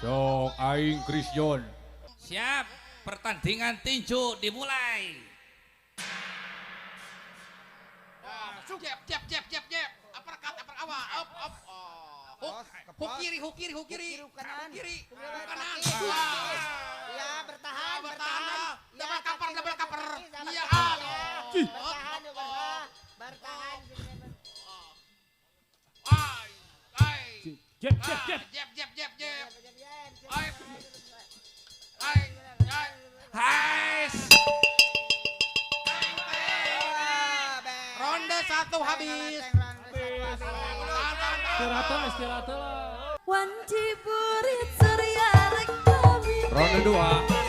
Sok aing Chris John. Siap, pertandingan tinju dimulai. Jab, jab, jab, jab, jab. Uppercut, upper awal, up, up. Oh. Hook, hook kiri, hook kiri, hook kiri. Hook kanan. Hook kiri, hook kanan. Kaki. Wah. Ya, bertahan, Bertahan. Bertahan. Double Ya, cover, kaki, double cover. kaki, sama Iya, kaki, ah. ya. Cih. Bertahan, bertahan. Bertahan. Ai, ai. Jab, jab, jab. Ah, jab, jab, jab, jab. Jab, jab, jab. Ai. Ai, ai. Hais. Ronde 1 habis. Habis. Tahan, tahan, tahan. Istirahat lah, istirahat lah. Wanci burit surya rek kami. Ronde 2.